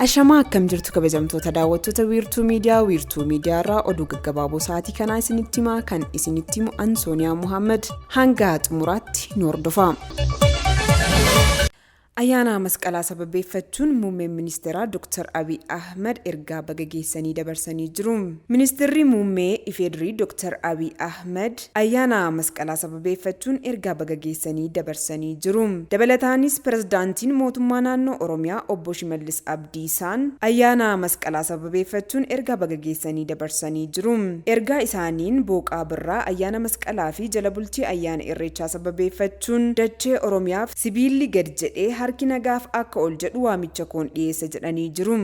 Ashamaa akkam jirtu kabajamtoota daawwattoota Wiirtuu Miidiyaa. Wiirtuu Miidiyaa irraa oduu gaggabaaboo sa'aatii kanaa isinitti himaa, kan isinitti himu Ansooniyaa Muhammad. Hanga xumuraatti nu hordofaa. Ayyaana Masqalaa sababeeffachuun Muummeen Ministeeraa Dr. Abiy Ahmad ergaa baga geessanii dabarsanii jiru. Ministirri Muummee IFEDRI Dr. Abiy Ahmad ayyaana Masqalaa sababeeffachuun ergaa baga geessanii dabarsanii jiru. Dabalataanis Pirezidaantiin Mootummaa Naannoo Oromiyaa Obbo Shimallis Abdiisaan ayyaana Masqalaa sababeeffachuun ergaa baga geessanii dabarsanii jiru. Ergaa isaaniin booqaa birraa ayyaana Masqalaa fi jala bultii ayyaana Irreechaa sababeeffachuun dachee Oromiyaaf sibiilli gad jedhee harki nagaaf akka ol jedhu waamicha koon dhiyeessa jedhanii jiru.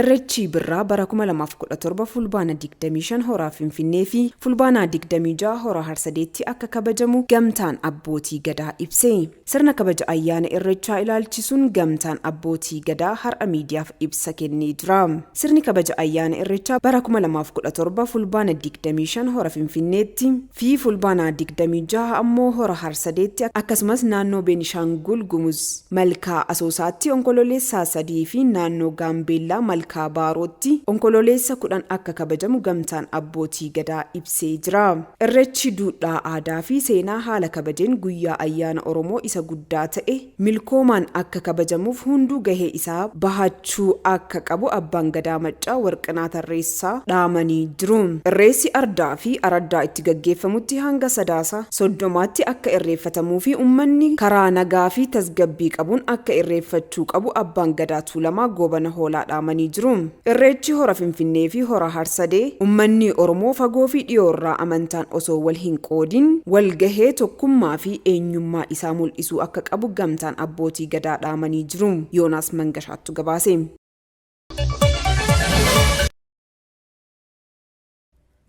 Irreechi Birraa bara 2017 Fulbaana 25 Horaa Finfinnee fi Fulbaana 26 Hora Harsadeetti akka kabajamu Gamtaan Abbootii Gadaa ibse. Sirna kabaja ayyaana Irreechaa ilaalchisuun Gamtaan Abbootii Gadaa har'a miidiyaaf ibsa kennee jira. Sirni kabaja ayyaana Irreechaa bara 2017 Fulbaana 25 Hora Finfinneetti fi Fulbaana 26 ammoo Hora Harsadeetti akkasumas naannoo Beenishaangul Gumuz Malkaa Asoosaatti Onkololeessa 3 fi naannoo Gaambeellaa Malkaa Baarootti Onkololeessa 10 akka kabajamu Gamtaan Abbootii Gadaa ibsee jira. Irreechi duudhaa aadaa fi seenaa haala kabajeen guyyaa ayyaana Oromoo isa guddaa ta'e milkoomaan akka kabajamuuf hunduu gahee isaa bahachuu akka qabu Abbaan Gadaa Maccaa Warqinaa Tarreessaa dhaamanii jiru. Irreessi ardaa fi araddaa itti gaggeeffamutti hanga Sadaasa 30tti akka irreeffatamuu fi ummanni karaa nagaa fi tasgabbii qabuun akka irreeffachuu qabu Abbaan Gadaa Tuulamaa Goobana Hoolaa dhaamanii jiru. Irreechi Hora Finfinnee fi Hora Harsadee ummanni Oromoo fagoo fi dhiyoorraa amantaan osoo wal hin qoodin wal gahee tokkummaa fi eenyummaa isaa mul'isuu akka qabu Gamtaan Abbootii Gadaa dhaamanii jiru. Yoonaas Mangashaattu gabaase.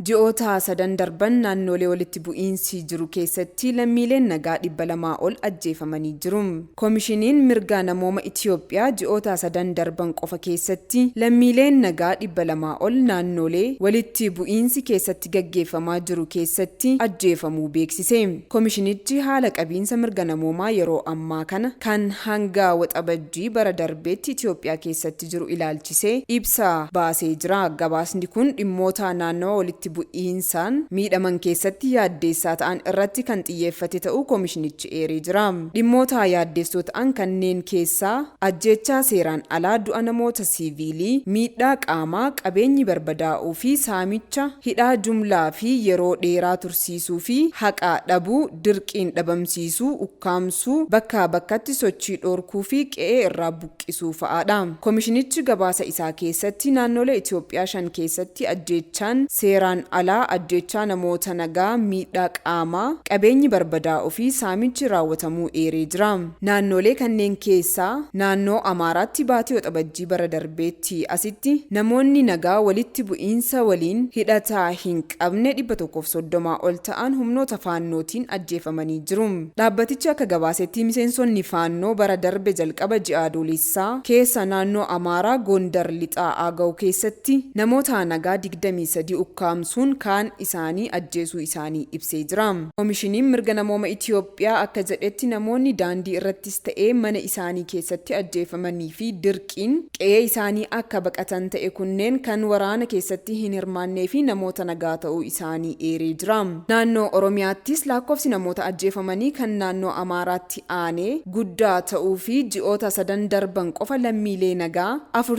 Ji'oota sadan darban naannoolee walitti bu'iinsi jiru keessatti lammiileen nagaa 200 ol ajjeefamanii jiru. Komishiniin Mirga Namooma Itiyoophiyaa ji'oota sadan darban qofa keessatti lammiileen nagaa 200 ol naannoolee walitti bu'iinsi keessatti gaggeeffamaa jiru keessatti ajjeefamuu beeksise. Komishinichi haala qabiinsa mirga namoomaa yeroo ammaa kana kan hanga Waxabajjii bara darbeetti Itiyoophiyaa keessatti jiru ilaalchisee ibsa baasee jira. Gabaasni kun dhimmoota naannawa walitti bu'iinsaan miidhaman keessatti yaaddeessaa ta'an irratti kan xiyyeeffate ta'uu komishinichi eeree jira. Dhimmoota yaaddeessoo ta'an kanneen keessaa ajjeechaa seeraan alaa, du'a namoota siiviilii, miidhaa qaamaa, qabeenyi barbadaa'uu fi saamicha, hidhaa jumlaa fi yeroo dheeraa tursiisuu fi haqa dhabuu, dirqiin dhabamsiisuu, ukkaamsuu, bakkaa bakkatti sochii dhorkuu fi qe'ee irraa buqqisuu fa'aadha. Komishinichi gabaasa isaa keessatti naannoolee Itiyoophiyaa 5 keessatti ajjeechaan seeraan alaa, ajjeechaa namoota nagaa, miidhaa qaamaa, qabeenyi barbadaa'uu fi saamichi raawwatamuu eeree jira. Naannoolee kanneen keessaa naannoo Amaaraatti baatii Waxabajjii bara darbeetti asitti namoonni nagaa walitti bu'iinsa waliin hidhata hin qabne 130 ol ta'an humnoota Faannootiin ajjeefamanii jiru. Dhaabbatichi akka gabaasetti miseensonni Faannoo bara darbe jalqaba ji'a Adoolessaa keessa naannoo Amaaraa Gondar Lixaa Aagaw keessatti namoota nagaa 23 ukkaamsuun kaan isaanii ajjeesuu isaanii ibsee jira. Komishiniin Mirga Namooma Itiyoophiyaa akka jedhetti namoonni daandii irrattis ta'ee mana isaanii keessatti ajjeefamanii fi dirqiin qe'ee isaanii akka baqatan ta'e kunneen kan waraana keessatti hin hirmaannee fi namoota nagaa ta'uu isaanii eeree jira. Naannoo Oromiyaattis laakkofsi namoota ajjeefamanii kan naannoo Amaaraatti aanee guddaa ta'uu fi ji'oota sadan darban qofa lammiilee nagaa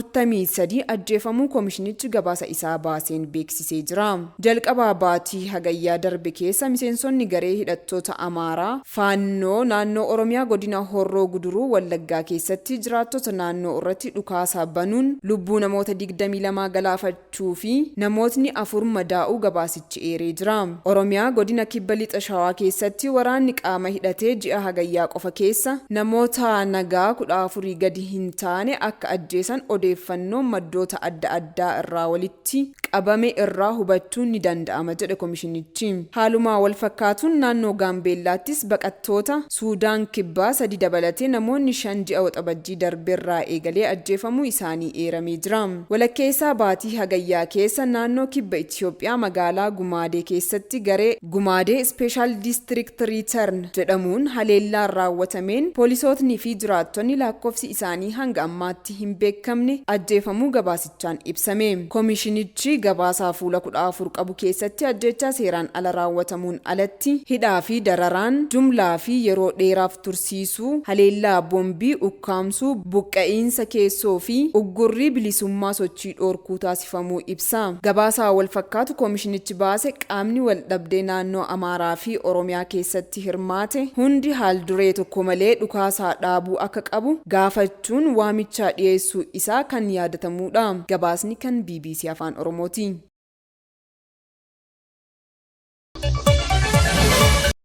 43 ajjeefamuu komishinichi gabaasa isaa baaseen beeksisee jira. Jalqaba baatii Hagayyaa darbe keessa miseensonni garee hidhattoota Amaaraa, Faannoo, naannoo Oromiyaa godina Horroo Guduruu Wallaggaa keessatti jiraattota naannoo irratti dhukaasa banuun lubbuu namoota 22 galaafachuu fi namootni 4 madaa'uu gabaasichi eeree jira. Oromiyaa godina Kibba Lixa Shawaa keessatti waraanni qaama hidhatee ji'a Hagayyaa qofa keessa namoota nagaa 14 gadi hin taane akka ajjeesan odeeffannoon maddoota adda addaa irraa walitti. qabame irraa hubachuun ni danda'ama jedhe komishinichi. Haaluma wal fakkaatuun naannoo Gaambeellaattis baqattoota Suudaan Kibbaa 3 dabalatee namoonni 5 ji'a Waxabajjii darberraa eegalee ajjeefamuu isaanii eeramee jira. Walakkeessaa baatii Hagayyaa keessa naannoo Kibba Itiyoophiyaa magaalaa Gumaadee keessatti garee Gumaadee Special District Return jedhamuun haleellaan raawwatameen poolisootni fi jiraattonni lakkoofsi isaanii hanga ammaatti hin beekamne ajjeefamuu gabaasichaan ibsame. Komishinichi gabaasaa fuula 14 qabu keessatti ajjeechaa seeraan ala raawwatamuun alatti hidhaa fi dararaan jumlaa fi yeroo dheeraaf tursiisuu, haleellaa boombii ukkaamsuu, buqqa'iinsa keessoo fi uggurrii bilisummaa sochii dhoorkuu taasifamuu ibsa. Gabaasaa wal fakkaatu komishinichi baase qaamni wal dhabdee naannoo Amaaraa fi Oromiyaa keessatti hirmaate hundi haal duree tokko malee dhukaasaa dhaabuu akka qabu gaafachuun waamichaa dhiyeessuu isaa kan yaadatamuudha. Gabaasni kan BBC Afaan Oromooti.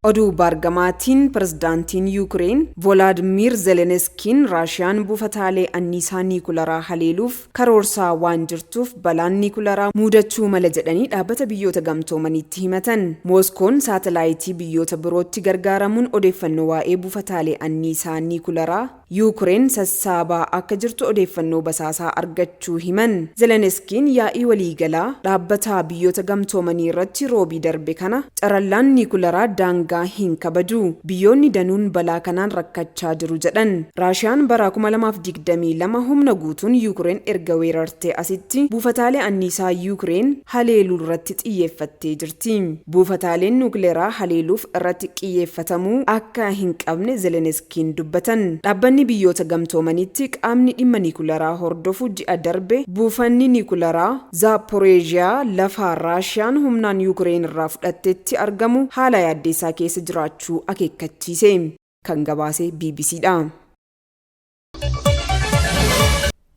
Oduu baargamaatiin pirezidaantiin Yuukireen Voolaadimiir Zelenskiin Raashiyaan buufataalee anniisaa niikularaa haleeluuf karoorsaa waan jirtuuf balaan niikularaa muudachuu mala jedhanii dhaabbata biyyoota gamtoomaniitti himatan. Mooskoon saatalaayitii biyyoota birootti gargaaramuun odeeffannoo waa'ee buufataalee anniisaa niikularaa Yuukireen sassaabaa akka jirtu odeeffannoo basaasaa argachuu himan. Zelenskiin yaa'ii waliigalaa dhaabbata biyyoota gamtoomanii irratti roobii darbe kana carallaan niikularaa daangaa hin kabaju, biyyoonni danuun balaa kanaan rakkachaa jiru jedhan. Raashiyaan bara 2022 humna guutuun Yuukireen erga weerartee asitti buufataalee anniisaa Yuukireen haleeluu irratti xiyyeeffattee jirti. Buufataaleen nuukileeraa haleeluuf irratti xiyyeeffatamuu akka hin qabne Zelenskiin dubbatan. Dhaabbanni biyyoota gamtoomanitti qaamni dhimma niikularaa hordofu ji'a darbe buufanni niikularaa Zaaporeeziyaa lafa Raashiyaan humnaan Yuukireen irraa fudhattetti argamu haala yaaddeessaa keessa jiraachuu akeekkachiise. Kan gabaase BBCdha.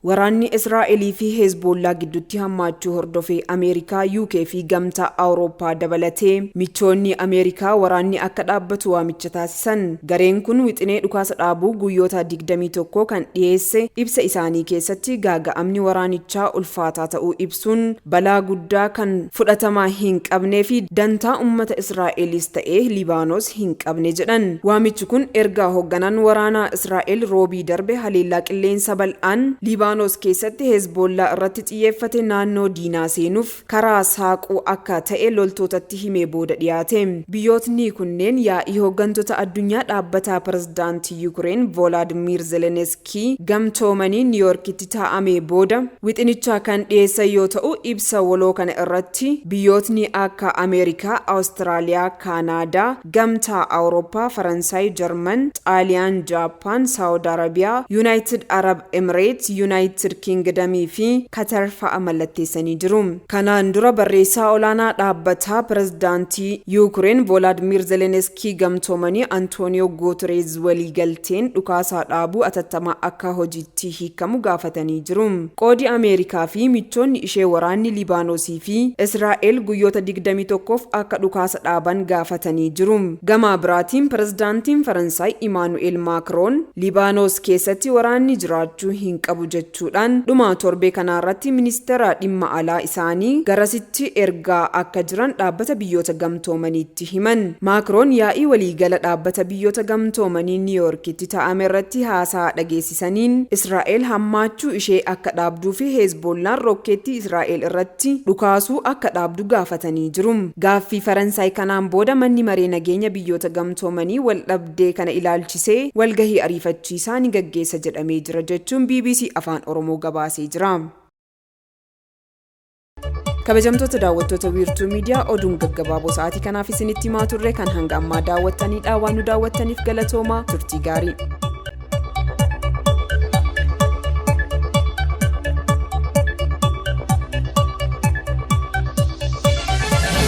Waraanni Israa'elii fi Hezbollaa gidduutti hammaachuu hordofee Ameerikaa, UK fi gamtaa Awurooppaa dabalatee michoonni Ameerikaa waraanni akka dhaabbatu waamicha taasisan. Gareen kun wixinee dhukaasa dhaabuu guyyoota 21 kan dhiyeesse ibsa isaanii keessatti gaaga'amni waraanichaa ulfaataa ta'uu ibsuun balaa guddaa kan fudhatama hin qabnee fi dantaa uummata Israa'elis ta'ee Libaanos hin qabne jedhan. Waamichi kun erga hoogganaan waraanaa Israa'el roobii darbe haleellaa qilleensa bal'aan Libaanos keessatti Hezbollaa irratti xiyyeeffate naannoo diinaa seenuuf karaa saaquu akka ta'e loltootatti himee booda dhiyaate. Biyyootni kunneen yaa'ii hooggantoota addunyaa dhaabbataa pirezidaantii Yuukireen Voolaadimiir Zelenskii gamtoomanii Niiyorkitti taa'amee booda wixinichaa kan dhiyeessan yoo ta'u, ibsa waloo kana irratti biyyootni akka Ameerikaa, Awustiraaliyaa, Kaanaadaa, Gamtaa Awurooppaa, Faransaay, Jarman, Xaaliyaan, Jaappaan, Saawud Arabiyaa, Yuunaayitid Arab Emireet, Yuunaayitid Kingdamii fi Katar fa'a mallatteessanii jiru. Kanaan dura barreessaa olaanaa dhaabbataa pirezidaantii Yuukireen Voolaadimiir Zelenskii gamtoomanii Antooniyoo Guutereez waliigalteen dhukaasaa dhaabuu atattamaa akka hojiitti hiikamu gaafatanii jiru. Qoodi Ameerikaa fi michoonni ishee waraanni Libaanosii fi Israa'el guyyoota 21f akka dhukaasa dhaaban gaafatanii jiru. Gama biraatiin pirezidaantiin Faransaay Imaanu'eel Maakroon Libaanos keessatti waraanni jiraachuu hin qabu jechuudhaan dhuma torbee kanaarratti ministeera dhimma alaa isaanii garasitti ergaa akka jiran dhaabbata biyyoota gamtoomaniitti himan. Maakroon yaa'ii waliigala dhaabbata biyyoota gamtoomanii Niiyorkitti taa'ame irratti haasaa dhageessisaniin Israa'el hammaachuu ishee akka dhaabduu fi Hezbollaan rokkeettii Israa'el irratti dhukaasuu akka dhaabdu gaafatanii jiru. Gaaffii Faransaay kanaan booda manni maree nageenya biyyoota gamtoomanii wal dhabdee kana ilaalchisee walgahii ariifachiisaa ni gaggeessa jedhamee jira jechuun BBC Afaan Oromoo gabaasee jira. Kabajamtoota daawwattoota Wiirtuu Miidiyaa, oduun gaggabaaboo sa'aatii kanaaf isinitti himaa turre kan hanga ammaa daawwattanidha. Waan nu daawwattaniif galatoomaa, turtii gaarii.